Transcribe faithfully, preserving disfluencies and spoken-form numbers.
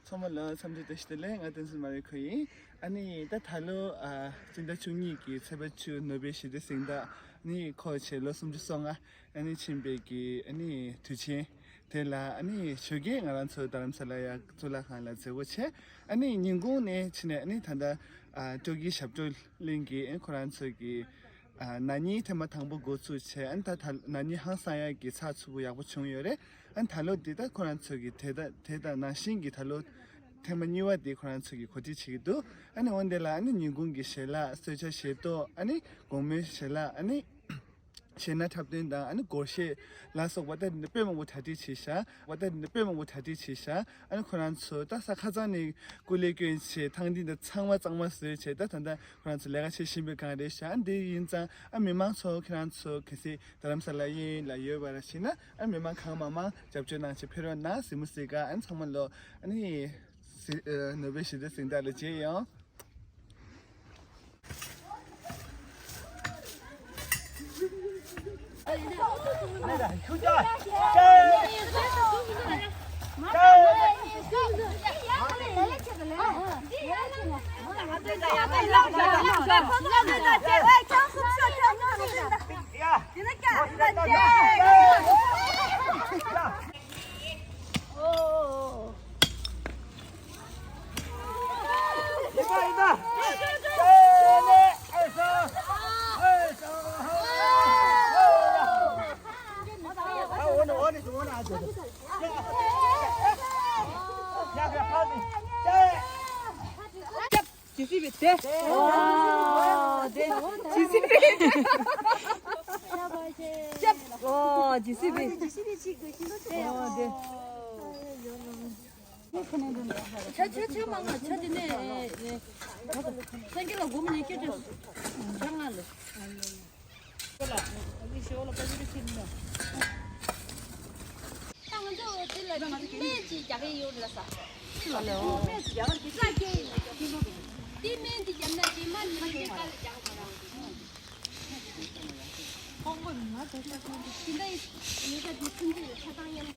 ཚང་མ་ལ་འཚམས་འདྲི་བཀྲ་ཤིས་བདེ་ལེགས། ང་བསྟན་འཛིན་མ་རི་ཁོ་ཡིན། ཨ་ནི་ད་ད་ལོ་ཨ་སྤྱི་ཟླ་བཅུ་གཉིས་ཀྱི་ཚེས་པ་བཅུ་ནོ་བེལ་ཞི་བདེའི་གཟེངས་རྟགས་ནི་འཁོར་བྱས་ལོ་སུམ་ཅུ་སོ་ལྔ་ཨ་ནི་ཕྱིན་པའི་གི་ཨ་ནི་དུས་ཆེན་དེ་ལ་ཨ་ནི་ཞོགས་ཀས་ང་རང་ཚོ་རྡ་རམ་ས་ལ་ཡ་གཙུག་ལག་ཁང་ལ་མཛད་སྒོ་བྱས། ཨ་ནི་ཉིན་གུང་ནས་ཕྱིན་ནས་ཨ་ནི་ད་ལྟ་ཨ་སྤྲོ་སྐྱིད་ཞབས་བྲོ་གླིང་གི་ཨ་ནི་ཁོ་རང་ཚོ་གི་ཨ་ན་ནིང་ཐེངས་མ་དང་པོ་འགོ་ཚུགས་བྱས། ཨ་ནི་ད་ད་ན་ནིང་ཧང་སང་ཡག་གི་ཚགས་ཚུད་པོ་ཡག་པོ་བྱུང་ཡོད་རེད། ཨ་ནི་ད་ལོ་འདི་ད་ཁོ་རང་ཚོ་གི་དེ་ད་དེ་དང་ནང་བཞིན་གྱི་ད་ལོ་ཐེངས་མ་གཉིས་པ་འདི་ཁོ་རང་ཚོ་གི་གོ་སྒྲིག་བྱེད་ཀྱི་འདུག་ཨ་ནི་འོན་ཏེ་ལ་ཨ་ནི་ཉིན་གུང་གི་ཞལ་ལག་གསོལ་ཇ་བཞེས་ཏོག་ཨ་ནི་དགོང་མོའི་ཞལ་ལག་ཨ་ནི་གཞས་སྣ་འཁྲབ་སྟོན་དང་ཨ་ནི་སྒོར་གཞས་ལ་སོགས་པ་ད་དཔེ་མང་པོ་གྲ་སྒྲིག་བྱས་ཤག་པ་ད་དཔེ་མང་པོ་གྲ་སྒྲིག་བྱས་ཤག་ཨ་ནི་ཁོ་རང་ཚོ་ད་ས་ཁ་ཚང་ནས་སྐུ་ལས་བསྐྱོན་བྱས་ཐང་འདི་འདི་ཚང་མ་གཙང་མ་བཟོས་བྱས། ད་ད་ལྟ་ཁོ་རང་ཚོ་ལས་ཀ་བྱེད་བཞིན་པའི་སྒང་རེད་ཤག་ཨ་འདི་ཡིན་ཙང་ཨ་མི་མང་ཚོ་ཁྱེད་རང་ཚོ་གལ་སྲིད་རྡ་རམ་ས་ལ་གཡས་གཡོན་ལ་ཡོད་པ་ར་ཤེས་ན་ཨ་མི་མང་གང་མང་མང་རྒྱབ་སྐྱོར་གནང་བྱས་ཕེབས་རོགས་གནང་། གཟིགས་མོ་གཟིགས་ག་ཨ་ནི་ཚང་མ་ལོ་ཨ་ནི་ནོ་བེལ་ཞི་བདེ་གཟེངས་རྟགས་ལ་མཇལ་ཡོང་། ཇི་སི་བི་དེ། ཨོ་དེ། ཇི་སི་བི། ཨོ་ཇི་སི་བི། ཨོ་དེ། ཆ་ཆ་ཆ་མ་ང་ཆ་དེ་ནས་སངས་རྒྱས་ལ་སྒོམ་ནས་སྐྱེ་ཆ་ཆ་ང་ལ། ད་ང་ཚོ་དེ་ལ་སྨན་ཅིག་རྒྱག་གི་ཡོད་ལ་ས། དེ་སྨན་ཅིག་རྒྱབ་ན་དེ་མ་ནི་དེ་དཀའ་ལས་རྒྱག་དགོས་ར། དེ་འདྲ་ཡིན་ན་དེ་ཚུན་ཆད་ཆ་ཚང་མཉམ།